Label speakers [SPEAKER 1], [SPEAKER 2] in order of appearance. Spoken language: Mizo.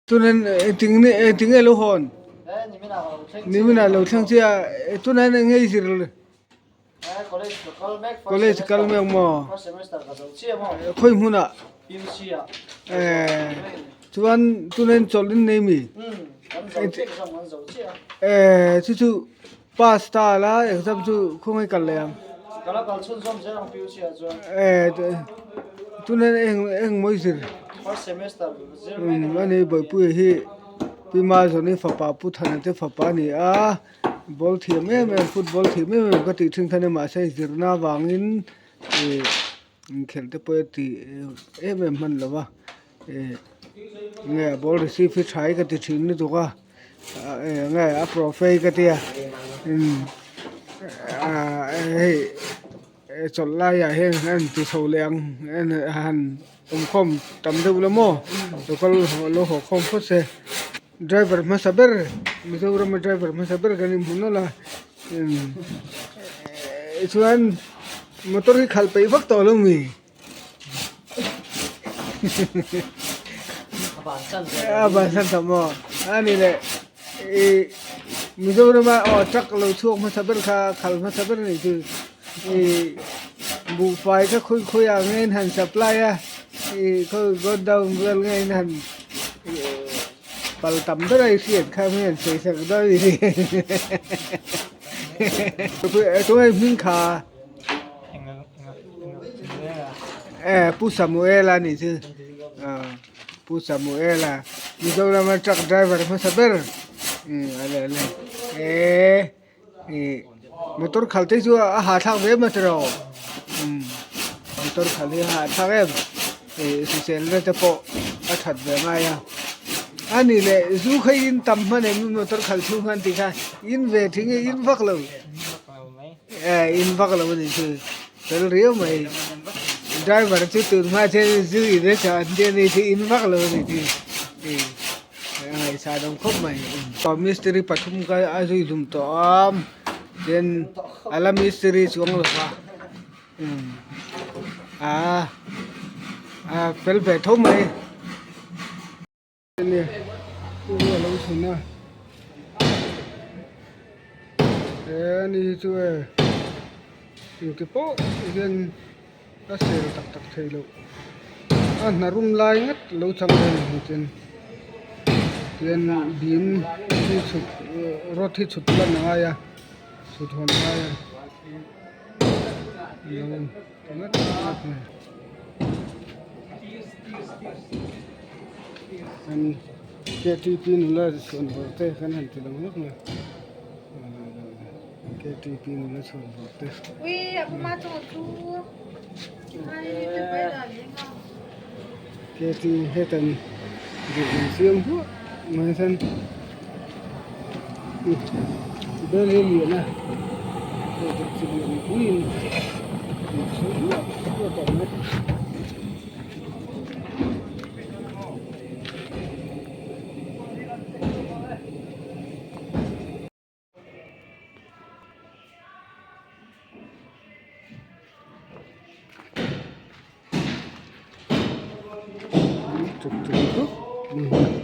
[SPEAKER 1] Tunin engtin engtin nge lo hawn? Nimin ah lo thleng chiah a, tunah hian eng nge i zir? College kal mek maw? Khawi hmunah? Chuan tunah hian chawlh in nei mi? Chu chu pass ta la exam chu khawngaih kal leh ang. Tunah hian eng eng maw i zir? Ani Bawihpuia hi Pi Mazawni fapa Pu Thana te fapa a ni a. Ball thiam em em football thiam em em ka tih thin kha nia mahse zirna avangin ih inkhelh te pawh a ti em em hman lo va ih nge ball receive hi tha hi ka ti thin lutuk a nge a profe ka tia imm ah hei chawlh laiah hian a inti chho leh ang han awmkhawm tam deuh la maw lo kal lo haw khawm phawt se. Driver hmasa ber Mizoram a driver hmasa ber kan inhmu nawlh a chuan motor hi khalh peih vak tawh lo mi a bansan tawh maw a ni leh ih Mizoram a aw truck lo chhuak hmasa ber kha khalh hmasa ber a nih chu ih buhfai kha khawi khawi ah nge in han supply a ih khawi godown vel nge in han. Pal tam ber a i hriat kha hming an sawi sak dawn a ni. Tunge hming kha? Eh Pu Samuel a nih chu. Pu Samuel a Mizoram a truck driver hmasa ber. Ale ale. Eh motor khalh te chu a hahthlak ve em a tiraw? Motor khalh hi a hahthlak em hriselna te pawh a that ve ngai a a nih leh zu kha in tam hman em motor khalh chhung khan tih kha in ve thing e in vak lo eh in vak lo a nih chu fel riau mai driver chu tun hma chuan zu in a chah an tia ni chu in vak lo a nih chu. A ngaihsah dang khawp mai mistiri pathum kha a zui hlum tawh a tin a la mistiri chuang lo va ah a fel ve tho mai a lo chhun a he ani hi chu e engti pawh hian a sel tak tak thei loh a hna rum lai ngawt lo chang ve ni chuan tian bim hi chhut rod hi chhut lan a ngai a chhut hawn a ngai a lo ti ngawt ngawt mai an ktp nula chhuan vawrh te kan han ti lang lawk mai. Ktp nula chhuan vawrh te. Kt hetan duh in siam huah mai hian bel hi a lian a hei te chi lian puiin an chhung huah huah tawh mai. Tuk tuk tuk.